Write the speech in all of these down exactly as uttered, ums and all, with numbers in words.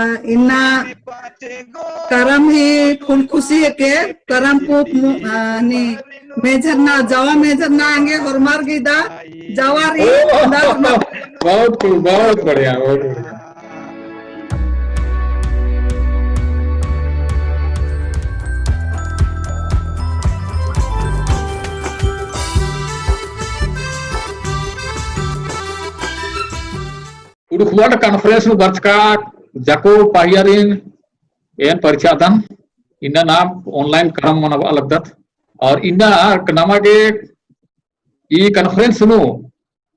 इन्ना करम ही फुल खुशी हेके, करम पूँप मु-, आ, नी, मेझरना, जावा मेझरना अंगे होरमर गे इदा, जावा रई, ओ, अंदाज में। बहुत खूब, बहुत बढ़िया, बहुत बढ़िया। कुँड़ुख़ World Conference नू बरचका जाको पहियारिन एन परिछादन, इन्ना नाम online करम मनाबआ लगदत। और इन्ना नमा गे ई conference नू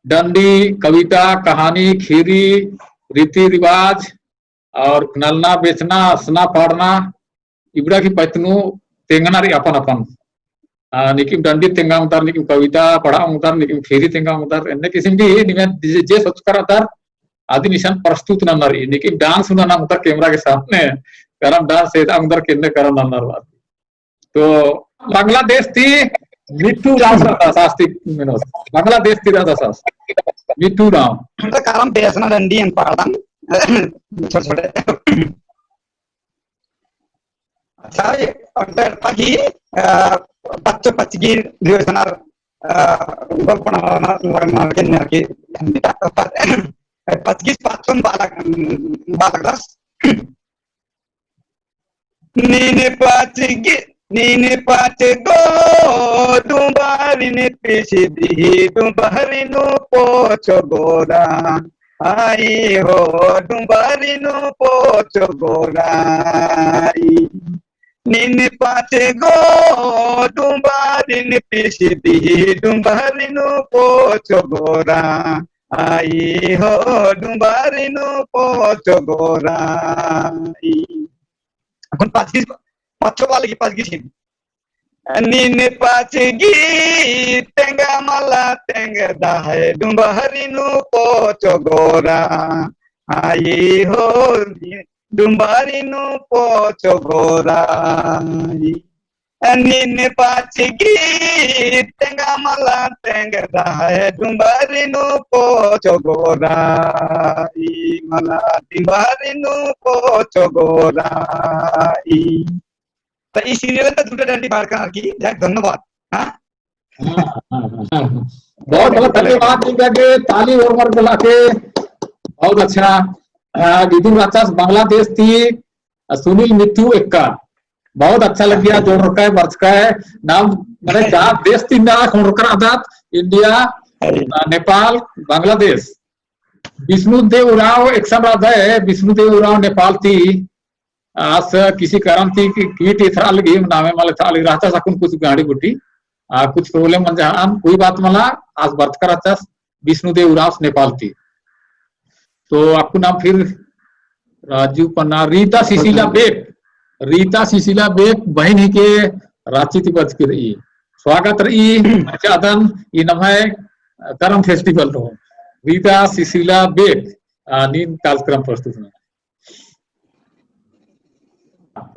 डंडी, कविता, कहानी, खीरी, रीति रिवाज, और नलना बेचना, असना पाड़ना, इबड़ा की पत्त नू तेंगना रई अपन अपन। आ, निकिम डंडी तेंगा ओंगदर, निकिम कविता पढ़ा ओंगदर, निकिम खीरी तेंगा ओंगदर, एन्ने किसिम की निमे जे, जे सोचकर अदर, अदिन इसन प्रस्तुत नन्ना रई, निकिम dance नन्ना ओंगदर camera के सामने, करम dance से ओंगदर केन्ने करम नन्ना रई। तो बांग्लादेश ती मिट्ठू उराँवस रअदस आस ती मेनोस। बांग्लादेश ती रअदस आस। मिट्ठू उराँव। तो करम बेचना डंडी एन पाड़दन। छोटे छोटे। अच्छा, ये अंदर पगी, अ, पच्चो पचगी दिवसनर, अ, गोल पना लगना के नर की, पचगी पच्चोन बालक, बालक दस। नीन पाचगी, नीन पाचगो डुम्बारिन पिछदी, डुम्बारी नू पोचो गोरा। आई हो, डुम्बारी नू पोचो गोरा। आई। नीन पाचगो डुम्बारिन पिछदी, डुम्बारी नू पोचो गोरा। आई हो, डुम्बारी नू पोचो गोरा। आई। अक्कुन पाचगी, पाचो वाला की पाचगी थी। नीन पाचगी तेंगा मला तेंगदा है, डुम्बारी नू पोचो गोरा। आई हो, डुम्बारी नू पोचो गोरा। नीन पाचगी तेंगा मला तेंगदा है, डुम्बारी नू पोचो गोरा। ई मला डुम्बारी नू पोचो गोरा। ई तो ई serial तो दूटा डंडी बार करना की, धन्यवाद। हाँ? हाँ, हाँ, हाँ, हाँ। बहुत, बहुत धन्यवाद, इनका के ताली और मर बोला के। बहुत अच्छा। आ, इदिन रहचस बांग्लादेश ती, आ, सुनील मिट्ठू एक्का। बहुत अच्छा लगिया, जोड़रका है, बरचका है। नाम, माने, चार देश ती ना खोंड़रका रअदत, इंडिया, आ, नेपाल, बांग्लादेश। विष्णुदेव उराँव एकसन रअदय, विष्णुदेव उराँव नेपाल ती, आस किसी कारण ती कि-, quit एथरआ लगी, नामे मल एथरआ लगी, रहचस अक्कुन कुछ गाड़ी गुट्ठी, आ, कुछ problem मंजा हन, कोई बात मला, आस बरचका रहचस, विष्णुदेव उराँवस नेपाल ती। तो अक्कुन नाम फिर राजू पन्ना, रीता सिसिला बेक, रीता सिसिला बेक बहिन हिके राँची ती बरचकी रई। स्वागत रई, चादन, ई नम्है करम festival नू। रीता सिसिला बेक, आ, नीन कार्यक्रम प्रस्तुत नना।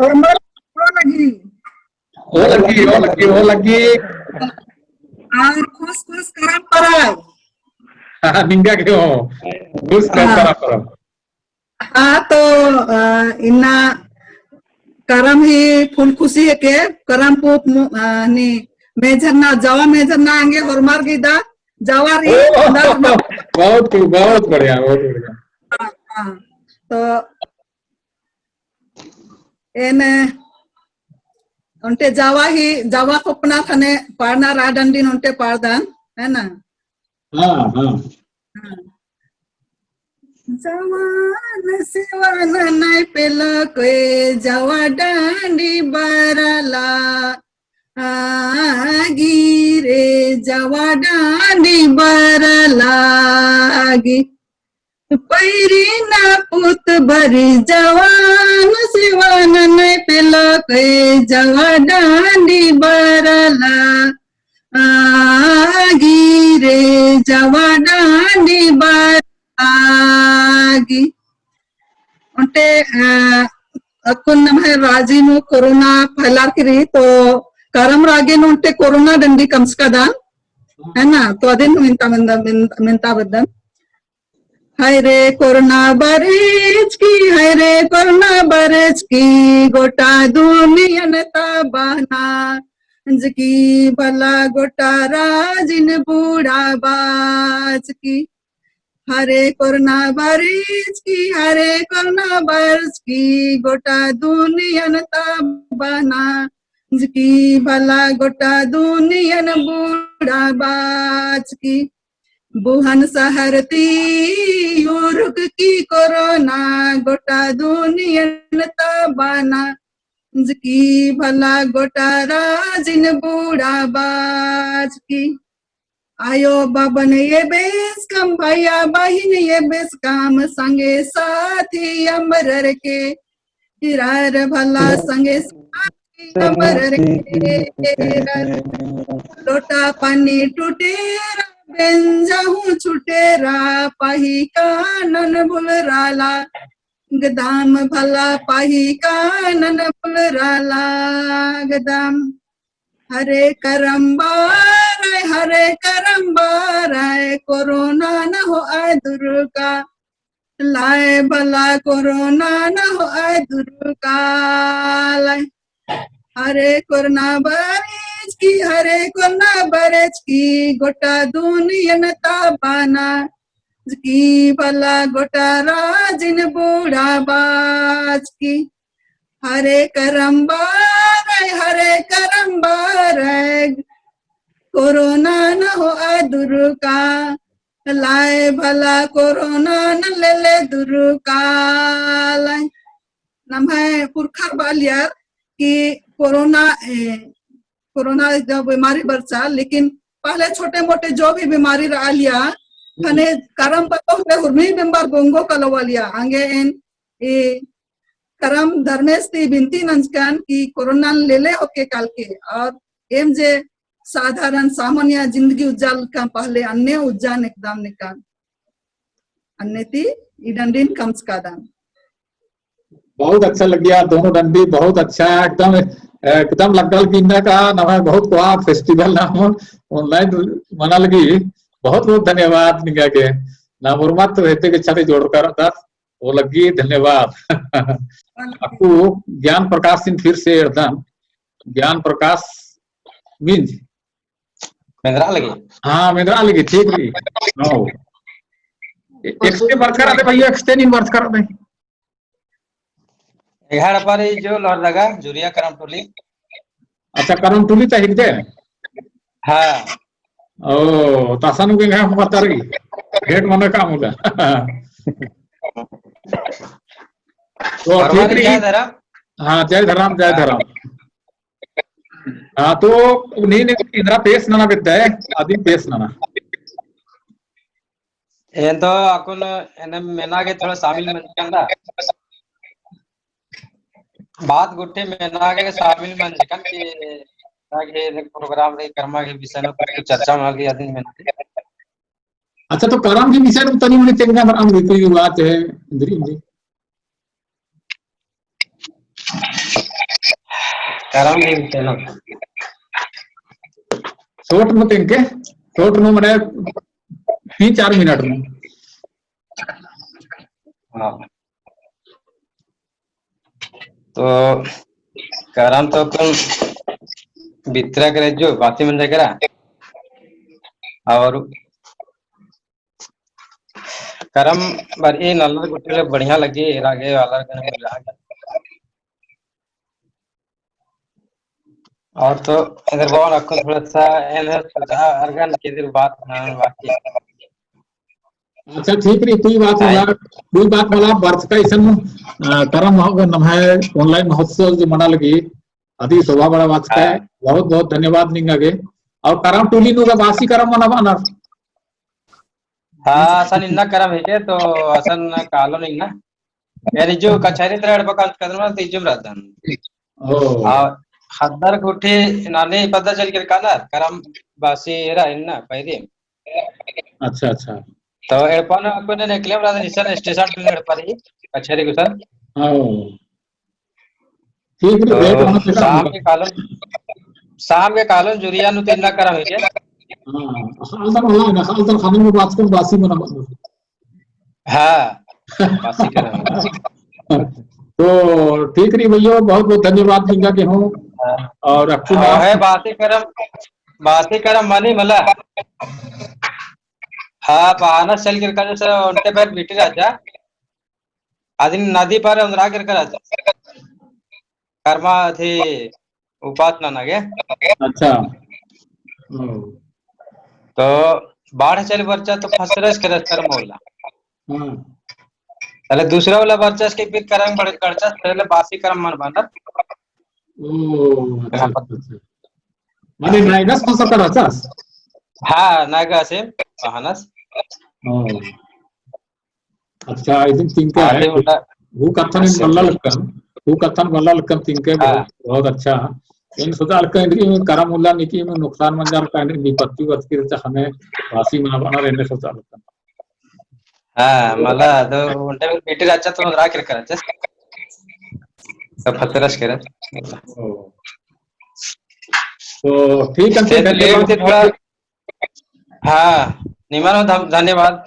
और मल, ओ लगी। ओ लगी, ओ लगी, ओ लगी। और खुस खुस करम परब। हाँ, निंगा गे हूँ। खुस करम हाँ। परब, परब। हाँ, तो, अ, इन्ना करम ही फुल खुसी हेके, करम पूँप मु-, अ, नी, मेझरना, जावा मेझरना अंगे होरमर गे इदा, जावा रई, ओ, अंदाज में। बहुत खूब, बहुत बढ़िया, बहुत बढ़िया। हाँ, हाँ। तो एन ओन्टे जावा ही, जावा खोपना थाने पाड़ना रआ डंडिन ओन्टे पाड़दन, है ना? हाँ, हाँ। हाँ। जवान सेवा ननय पेला कोई जवा डांडी बरला। आगी रे जवा डांडी बरला आगी। पैरी ना पुत बरी जवान सेवा ननय पेला कोई जवा डांडी बरला। आगी रे जवा डांडी बरला आगी। ओन्टे, अ, अक्कुन नम्है राजी नू कोरोना फैलारकी रई, तो करम रागे नू ओन्टे कोरोना डंडी कमचकादन, है ना? तो अदिन मेन्ता, मेन्ता, मेन्ता, मेन्ता बअदन। हाय रे कोरोना बरचकी, हाय रे कोरोना बरचकी, गोटा दुनियन ता बना जकी, भला गोटा राजिन बूड़ा बाचकी। हाय रे कोरोना बरचकी, हाय रे कोरोना बरचकी, गोटा दुनियन ता बना जकी, भला गोटा दुनियन बूड़ा बाचकी। बुहन सहर ती उरुक की कोरोना, गोटा दुनियन ता बना जकी, भला गोटा राजिन बूड़ा बाचकी। आयो बाबन एबेस कम, भैया बहिन एबेस कम, संगे साथी अमरर के इरार भला, संगे साथी अमरर के इरार। लोटा पानी टुटेरा, बेंजा हूँ छुटेरा, पाही कानन भुलराला गदाम, भला पाही कानन भुलराला गदाम। हरे करम बारय, हरे करम बारय, कोरोना न होअय दुरुका। लाय भला कोरोना न होअय दुरुका। लाय। हरे कोरोना बरचकी, हरे कोरोना बरचकी, गोटा दुनियन ता बना जकी, भला गोटा राजिन बूड़ा बाचकी। हरे करम बारय, हरे करम बारय, कोरोना न होअय दुरुका। लाय भला कोरोना न लेले दुरुका। लाय। नम्है पुरखर बआलियर कि कोरोना, ए, कोरोना जो बीमारी बरचा, लेकिन पहले छोटे मोटे जो भी बीमारी रआलिया, हम्म। खने करम बतो होले हुरमी बेम्बर गोंगो कलोवालिया, अंगे एन, ए, करम धर्मेस ती बिनती नंजकन कि कोरोना लेले होके कालके, और एम जे साधारण सामान्य जिंदगी उज्जालकन पहले अन्ने उज्जान एकदम निकन। अन्ने ती ई डंडीन कमचकादन। बहुत अच्छा लगिया दोनों डंडी, बहुत अच्छा एकदम, एकदम लग्गल कि इन्ना का नम्है बहुत कोहा festival नाम online मना लगी। बहुत बहुत धन्यवाद निंगा गे। नाम उर्मत हेद्दे गे छाते जोड़कर दस ओ लग्गी, धन्यवाद। अक्कु ज्ञान प्रकाश सिंह फिर से एरदन, ज्ञान प्रकाश मिंज। मेंदरा लगी? हाँ, मेंदरा लगी, ठीक रई। हाँ। ए-, एकस्ते बरचका रअदय भैया, एकस्ते नीन बरचका रअदय। एघार पारी जो लहरदगा, जुरिया करम टोली। अच्छा, करम टोली ता हिकदय? हाँ। ओ, तासन उगे एंग्है हूँ बरचका रई। भेंट मना काम होगा। तो ठीक रई। जय धरम। हाँ, जय धरम, जय धरम। हाँ, तो नीन एन्दरा पेश नना बेद्दय, अदिन पेश नना। एन तो अक्कुन एन्ने मेना गे थोड़ा शामिल मंजकन दा। बात गुट्ठी मेना गे शामिल मंजकन कि आगे program रई, करमा गे विषय नू कुछ चर्चा मना लगी अदिन मेना गे। अच्छा, तो करम गे विषय नू तनी मनी तेंगा मना, हम कोई बात है, इन्द्री, इन्द्री। करम गे विषय नू। Short नू तेंगके, short नू मने तीन चार मिनट नू। हाँ। तो करम तो कुन बितरा करे जो बाती मंजा केरा। और करम बरई नलर गुट्ठी ले बढ़िया लगी, एरा गे आलर गने मिला गे। और तो एन्देर बओन अक्कुन थोड़ा सा एन्देर सुझाव अरगन के एन्देर बात ना बाकी। अच्छा, ठीक रई, कोई बात मला, कोई बात मला, बरचका इसन, अ, करम महो-, नम्है online महोत्सव जो मना लगी, अदी शोभा बड़ा बाचका है। हाँ। बहुत बहुत धन्यवाद निंगा गे। और करम टोली नू गा बासी करम मना बअनर। हाँ, असन इन्ना करम हिके तो असन कालोन इन्ना। यार इज्जो कचहरी तरा एड़पा कांच कदर मा तो इज्जो रअदन। ओ। आ, ख़द्दर गुट्ठी नानी पद्दा चल केरका ना, करम बासी एरा इन्ना पैरी। अच्छा, अच्छा। तो एड़पा ना अक्कुन नेकलेम रअदन इसन station टू एड़पा रई, कचहरी गुसन। ओ। ठीक है, तो भेंट होना चाहिए। शाम के कालोन, शाम के कालोन जुरिया नू तो इन्ना करम हिके। हाँ, हाल तक होला ना, हाल तक खाने में बात कम बासी मना मत। हाँ, बासी करम। तो ठीक रई भइयो, बहुत बहुत धन्यवाद निंगा गे हूँ। हाँ। और अक्कु हाँ, नाम है बासी करम, बासी करम मनी मला। हाँ, बहानस चल केरका जैसे ओन्टे बेर बीटी रहचा। अदिन नदी पार ओन्द्रा केरका रहचा। करमा अथी उपास नना गे। अच्छा। हम्म। तो बाढ़ चल बरचा तो फसरस केरस करमा उल्ला। हम्म। तले दूसरा उल्ला बरचस के फिर करम बड़-, बरचस, तले बासी करम मल बअनर। ओ, अच्छा, हाँ। अच्छा, अच्छा। माने नैगस फसर का रहचस? हाँ, नैगस से बहानस। ओ। अच्छा, इदिन तिंका है। हूँ कत्थन अच्छा, मल्ला लक्कन, हूँ कत्थन मल्ला लक्कन तिंका है, हाँ। बहुत, बहुत अच्छा। एन सोचा लक्कन इन्द्रिइम करम उल्ला निकी नुकसान मंजा लक्कन, इन्द्रिइम विपत्ति बरचकी रहचा, ख़ने बासी मना बअनर, एन्ने सोचा लक्कन। हाँ, मला तो ओन्टे बेर बीटी रहचा तो ओन्द्रा केरका रहचा। तो फसरस केरस। ओ। तो ठीक है, फिर धन्यवाद। थोड़ा हाँ, निमन हो धन-, धन्यवाद।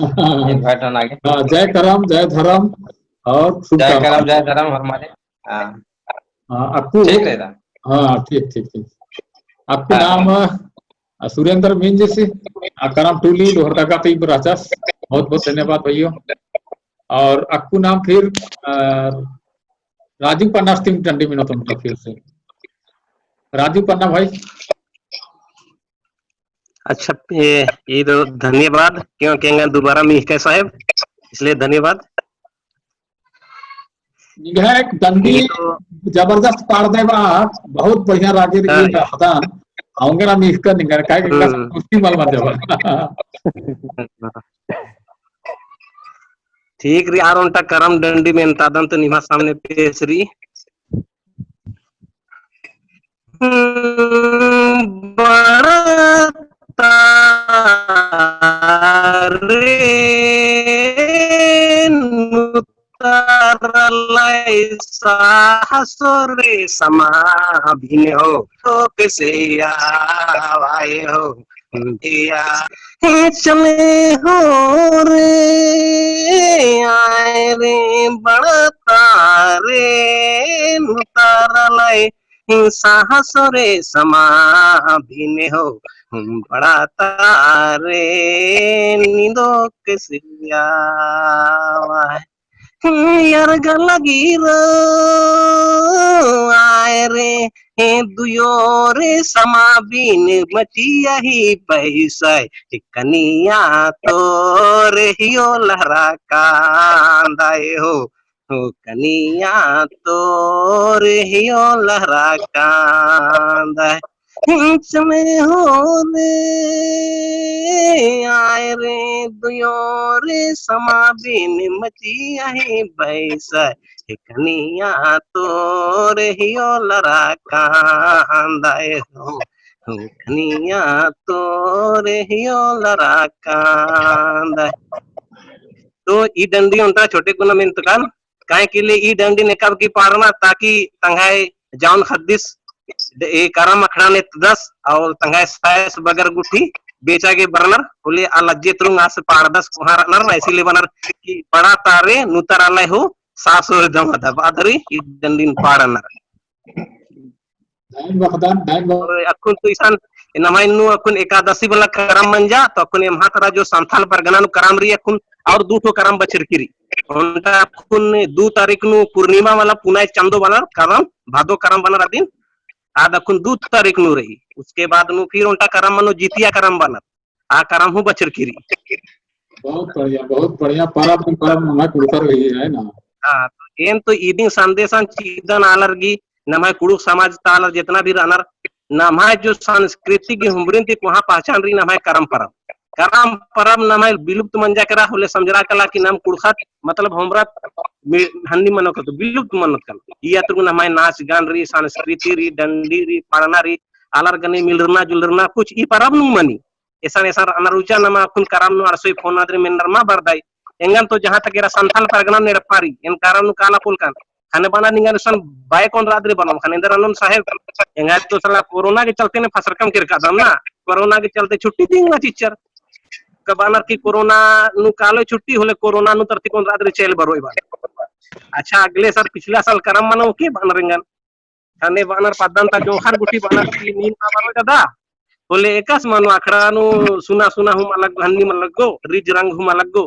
invite होना के। हाँ, जय करम, जय धर्म और जय करम, शुभकामना। जय धर्म हमारे। हाँ। हाँ, अक्कु ठीक रहे था। हाँ, ठीक, ठीक, ठीक। अक्कु हाँ। नाम, अ, सुरेंद्र मिंज से, अ, करम टोली लोहरदगा ती रहचस। बहुत, बहुत धन्यवाद भइयो। और अक्कु नाम फिर, अ, राजू पन्ना से तिम डंडी मेनोत ओन्टा फिर से। राजू पन्ना भाई। अच्छा, ये, ये तो धन्यवाद, क्योंकि एंगन दोबारा मिलके साहेब, इसलिए धन्यवाद। निंग्है एक डंडी ये तो जबरदस्त पाड़दय बा, बहुत बढ़िया रागे रई हाँ। हदान, अवंगे ना मिलकर निंग्है, काहे कि हम्म। कुर्सी मल मल जबर। ठीक रई, आर ओन्टा करम डंडी मेनतादन तो निम्है सामने पेश रई। हम्म, बड़ा तारे नुतरलाई साहसोरे समा भिन हो, तो कैसे आवाए हो। दिया चले हो रे, आए रे, बड़ा तारे नुतरलाई साहसोरे समा भिन हो, बड़ा तारे निंदो के सियावा। यार गलगीरो आए रे, हे दुयो रे समा बिन मचिया ही पैसा, हे कनिया तोर हियो लहरा कांदाए हो, हो कनिया तोर हियो लहरा कांदाए। चले हो रे, आए रे दुयो रे समा बिन मचिया ही पैसा, हे कनिया तोर हियो लहरा कांदाए हो, हो कनिया तोर हियो लहरा कांदाए। तो ई डंडी ओन्टा छोटे कुना मेन्तकन, काहे के लिए ई डंडी नेकाब की पाड़ना, ताकि तंग्है जौन ख़द्दिस ए करम अखड़ा ने तदस और तंग्है सायस बगर गुट्ठी बेचा गे बरनर, होले आ लज्जे तुरुंग आस पाड़दस कोहाँ रअनर ना, इसीलिए बअनर कि बड़ा तारे नुतरलाई हो सासुर दमदब अदरी ई डंडिन पाड़नर। डाइन बखदन, डाइन बख- और अक्कुन तो इसन नम्है नू अक्कुन एकादशी वाला करम मंजा, तो अक्कुन एम्हा तरा जो संथाल परगना नू करम रई अक्कुन और दू ठो करम बछरकी रई। ओन्टा अक्कुन दू तारीख नू पूर्णिमा वाला पुनाय चंदो वाला करम, भादो करम बअनर अदिन, आद अक्कुन दू तारीख नू रई। उसके बाद नू फिर ओन्टा करम मनो जितिया करम बअनर। आ करम हूँ बछरकी रई। बहुत बढ़िया, बहुत बढ़िया। परब, परब नम्है कुँड़ुख़र रई है ना। हाँ, तो एन तो इदिन संदेशन चिदन आलर गी, नम्है कुँड़ुख़ समाज ता आलर जेतना भी रअनर, नम्है जो संस्कृति गी हुमरिन ती कोहाँ पहचान रई नम्है करम परब। करम परब नम्है विलुप्त मंजा केरा होले समझरा कला कि नाम कुँड़ुख़त मतलब होमरत मि-, हन्नी मनो कतो विलुप्त मनोत कला। इया तुरुंग नम्है नाच गान रई, संस्कृति रई, डंडी रई, पाड़ना रई, आलर गने मिलरना जुलरना कुछ ई परब नू मनी। एसन एसन रअनर उचा नमा अक्कुन करम नू अड़सोई फोन अदरी मेनर मा बरदई। एंगन तो जहाँ तक एरा संथाल परगना नू एड़पा रई, एन करम नू काला पोलकन। ख़ने बअनर निंगन उसन बाय कौन रात रे बनम ख़ने एन्देर अनोन साहेब। एंगा तो साला कोरोना के चलते ने फसरकम केरकादम ना। कोरोना के चलते छुट्टी दिंगना चिच्चर। का बअनर कि कोरोना नू कालो छुट्टी होले कोरोना नू तरती कोन रात रे चेल बरोय बअनर। अच्छा, अगले साल, पिछला साल करम मनो के बअनर एंगन। ख़ने बअनर पद्दन ता जोंख़र गुट्ठी बअनर कि नीन मा बरोय दादा। होले एकासे मनो अखड़ा नू सुना सुना हूँ मल लग्गो, हन्नी मल लग्गो, रिज रंग हूँ मल लग्गो।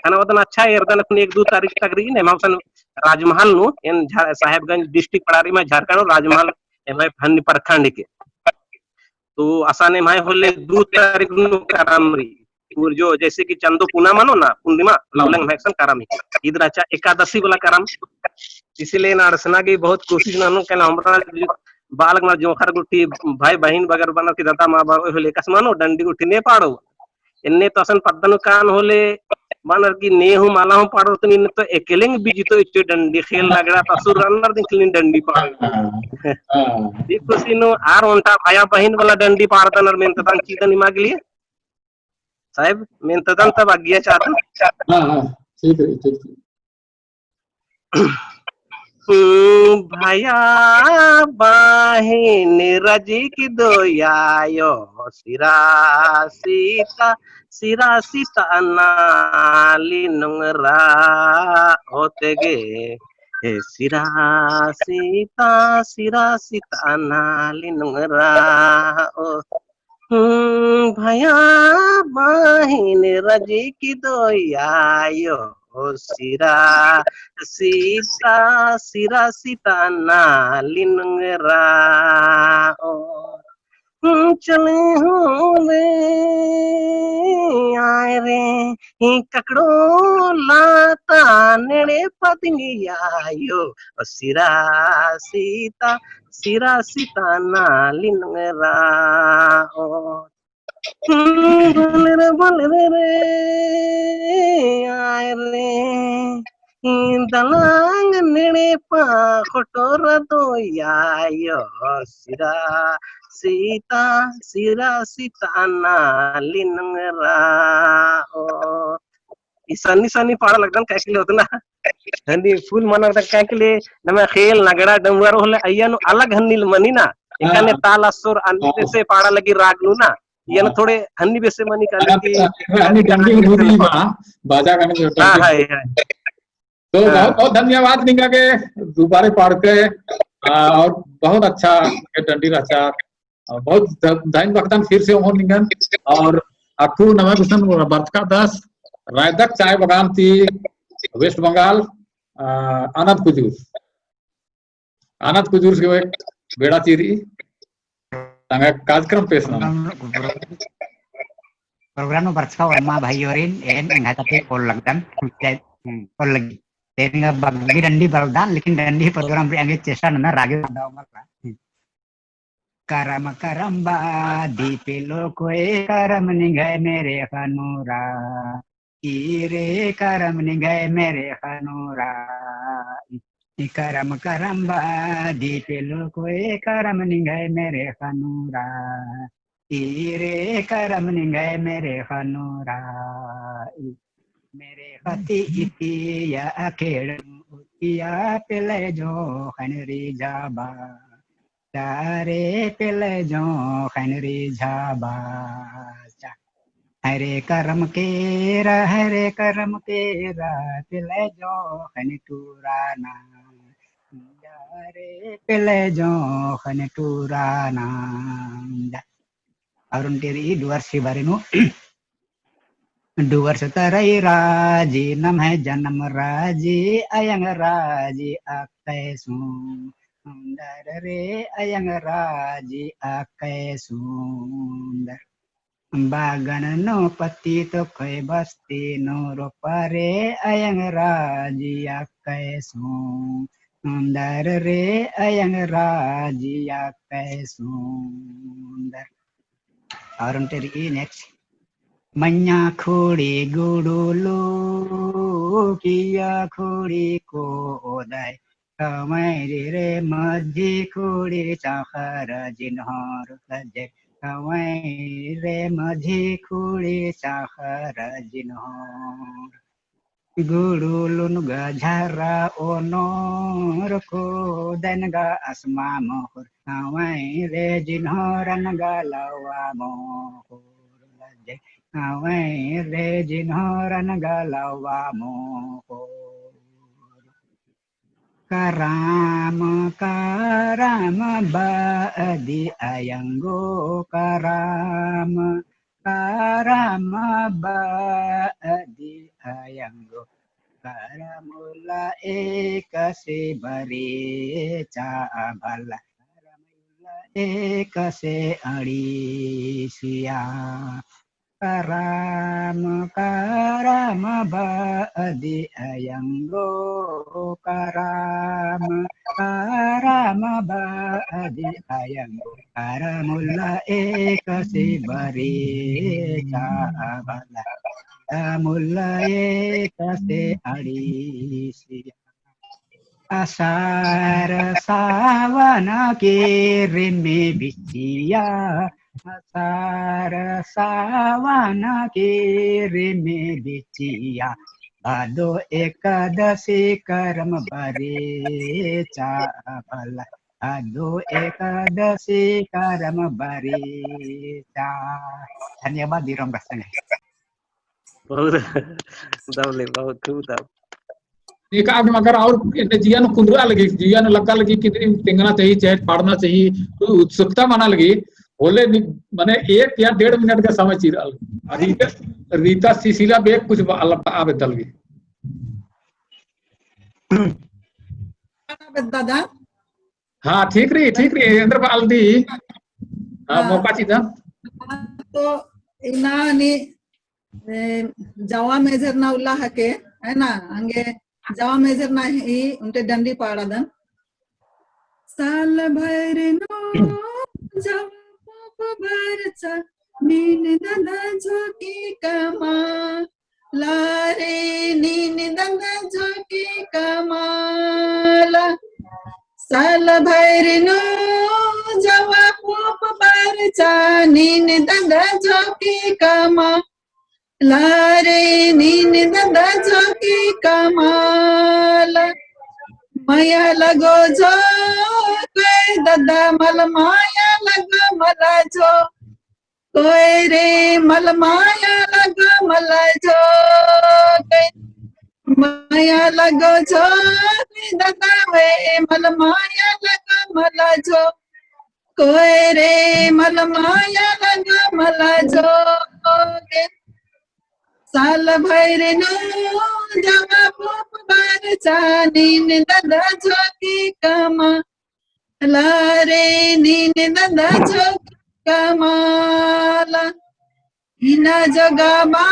ख़ने ओदन अच्छा एरदन अक्कुन एक दू तारीख तक रई ने, एम्है असन राजमहल नू, एन झा-, साहेबगंज district पड़ारी में झारखंड नू राजमहल, एम्है हन्नी प्रखंड के। तो असन एम्है होले दू तारीख नू करम रई। और जो जैसे कि चंदो पुना मनो ना, पूर्णिमा, हाँ। लवलेंग एम्है असन करम ही। इद रहचा एकादशी वाला करम। इसीलिए ना अंड़सना की बहुत कोशिश ननोन, काहे हमरा जो बालक मा जोंख़र गुट्ठी भाई बहिन बगर बअनर कि दादा मा बरोय होले एकासे मनो डंडी गुट्ठी ने पाड़ो। एन्ने तो असन पद्दन कान होले बअनर कि ने हूँ मला हूँ पाड़ो तो नीन तो एकेलेंग बिजितो इच्चो डंडी ख़ेल नगड़ा तो असुर रअनर दिंखलिन डंडी पाड़ो। हाँ, हाँ। ई खुशी नू आर ओन्टा भाया बहिन वाला डंडी पाड़दन अर मेन्तदन चिदन इमा गे लिए। साहेब, मेन्तदन तब आज्ञा चाहतन। हाँ, हाँ, ठीक है, ठीक है। हम्म, भाया बहिन रजी की दोयायो, सिरा सीता, सिरा सीता नाली नुंगरा ओते गे। हे सिरा सीता, सिरा सीता नाली नुंगरा ओ। हम्म, भया बहिन रजी की दोयायो, सिरा सीता, सिरा सीता नाली नुंगरा ओ। हम्म, चले हूँ रे, आय रे, ही ककड़ो लाता नेड़े पतंगिया यो, ओ सिरा सीता, सिरा सीता नाली नुंगरा ओ। हम्म, बोल रे, बोल रे, आय रे, ही दलांग नेड़े पा खोटोरा दोयायो, सिरा सीता, सिरा सीता नाली नुंगरा ओ। ई सन्नी सन्नी पाड़ा लगदन काहे के ले होतना। हन्नी full मना लगदन काहे के ले, नमा ख़ेल नगड़ा डंगुआ रोहले अइय्या नू अलग हन्नी मनी ना। एकाने हाँ। ताल असुर अन्नी हाँ। बेसे पाड़ा लगी राग नू ना। अइय्या नू हाँ। थोड़े हन्नी बेसे मनी काली हाँ, की हाँ, हन्नी डंडी हूँ धुरी बा, बाजा गाने जो हाँ, डंडी। हाँ, हाँ। तो हाँ। बहुत, बहुत धन्यवाद निंगा गे दुबारे पाड़के, आ, और बहुत अच्छा डंडी रहचा। आ, बहुत ध-, धइन बखतन फिर से ओंगोन निंगन। और अक्कु नमा गुसन बरचका दस रायदक चाय बगान ती West Bengal, आ, आनंद कुजूर। आनंद कुजूर से एक बेड़ा चीरी तंगआ कार्यक्रम पेश नना। Program नू बरचका ओर्मा भाई ओरिन, एन एंग्है ता ती पोल्ल लगदन। हम्म। पोल्ल लगी। एन बग्गी डंडी बरदन, लेकिन डंडी program रे अंगे चेष्टा नना रागे दव मल्ला। हम्म। करम करम बा दीपे लोकोय, करम निंग्है मेरे ख़नूरा। ई रे करम निंग्है मेरे ख़नूरा। ई करम करम बा दीपे लोकोय, करम निंग्है मेरे ख़नूरा। ई रे करम निंग्है मेरे ख़नूरा। ई मेरे ख़ती इतिया अखेड़ नू उतिया पेले जोंख़न रिझाबा। तारे पेले जोंख़न रिझाबा। हरे करम केरा, हरे करम केरा, पेले जोंख़न टूराना। तारे पेले जोंख़न टूराना। और ओन्टे रई डुअर से बारे नू। डुअर से तरई राजी, नम्है जनम राजी, अयंग राजी अक्कय सूंदर रे, अयंग राजी अक्कय सूंदर। बागन नू पत्ती तोखय बस्ती नू रोपा रे, अयंग राजी अक्कय सूंदर रे, अयंग राजी अक्कय सूंदर। और ओन्टे रई next। मइय्याँ खुड़ी गुड़ुलू, किय्या खुड़ी कोदय, कमैरी रे मझी खुड़ी चाँख़र जिन्होर लज्जे, कमैरी रे मझी खुड़ी चाँख़र जिन्होर। गुड़ुलुन गा झर्रा ओनोर, कोदयन गा असमा मोख़ोर, कमैरी रे जिन्होरन गा लवा मोख़ोर लज्जे, अवैं रे जिन्होरन गलवा मोहोर। करम करम बअदी अयंगो, करम करम बअदी अयंगो, करम उल्ला एकसे बरेचा भला, करम उल्ला एकसे अंड़िसिया। करम करम बअदी अयंगो, करम करम बअदी अयंगो, करम उल्ला एकसे बरेचा भला, करम उल्ला एकसे अंड़िसिया। असार सावन किरिम बिचिया, असार सावन किरिम बिचिया, भादो एकादशी करम बरेचा भला, भादो एकादशी करम बरेचा। धन्यवाद, इरोम रसंगे। बहुत दव ले, बहुत खूब दव। एक आदमी अगर और एन्ने जिया नू कुन्दरा लगी, जिया नू लग्गा लगी कि नहीं, तेंगना चाहिए, चाहे पाड़ना चाहिए, कोई उत्सुकता मना लगी, होले नि-, माने एक या डेढ़ मिनट का समय चिरा लगी। रीता, रीता सिसिला बेग कुछ बा-, अलग आ बेद्दा लगी। दादा? हाँ, ठीक रई, ठीक रई, एन्देर बआ लदी। हाँ, हाँ। मौका चिदा। तो इन्ना नी ए, जावा मेझरना उल्ला हके, है ना? अंगे जावा मेझरना ही उन्टे डंडी पाड़ादन। साल भर नू जावा पोप बरचा, नीन दादा झोंकी कमआ ला रे, नीन दादा झोंकी कमआ ला। साल भर नू जावा पोप बरचा, नीन दादा झोंकी कमआ ला रे, नीन दादा झोंकी कमआ ला। मया लगो झोंकोय दादा, मल मया लगो मला झोंकोय रे, मल मया लगो मला झोंकोय। मया लगो झोंकोय दादा वे, मल मया लगो मला झोंकोय। कोय रे मल माया लगा मला जोगे। साल भर नू जावा पोप बरचा नीन दादा झोंकी कमआ ला रे, नीन दादा झोंकी कमआ ला। इन्ना जोगा बआ,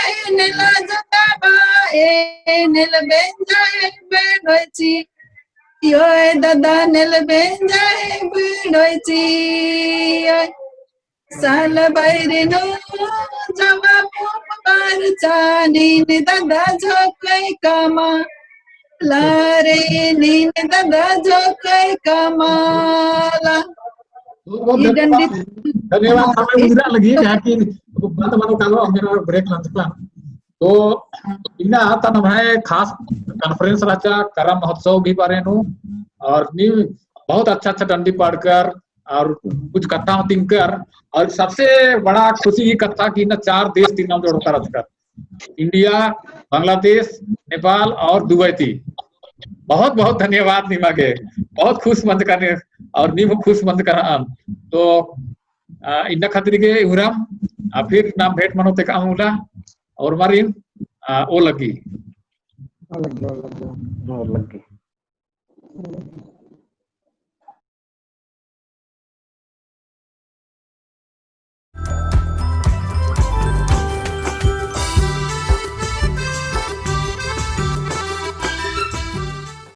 ए नेला जोगा बआ, ए नेल बेंजा ए बेड़ोची। योय दादा नेल बेंजा ए बेड़ोची। योय साल भर नू जावा पोप बरचा नीन दादा झोंकोय कमआ ला रे, नीन दादा झोंकोय कमआ ला। बहुत बहुत ई धन्यवाद। डंडी धन्यवाद, समय उजरा लगी, काहे कि बंद बंद कालो, हमें break लंदका। तो इन्ना तन भाई खास conference रहचा करम महोत्सव गही बारे नू, और नीम बहुत अच्छा अच्छा डंडी पाड़कर और कुछ कत्था तिंकर, और सबसे बड़ा खुशी ई कत्था कि इन्ना चार देश ती नाम जोड़ता रहचकर। इंडिया, बांग्लादेश, नेपाल और दुबई ती। बहुत बहुत धन्यवाद निमा गे, बहुत खुश मंजकन और नीम खुश मंजकन। तो, आ, इन्ना खतरी गे उराम, आ, फिर नाम भेंट मनो ते काम उल्ला, और मारिन, आ, ओ लग्गी। ओ लग्गी, ओ लग्गी। ओ लग्गी।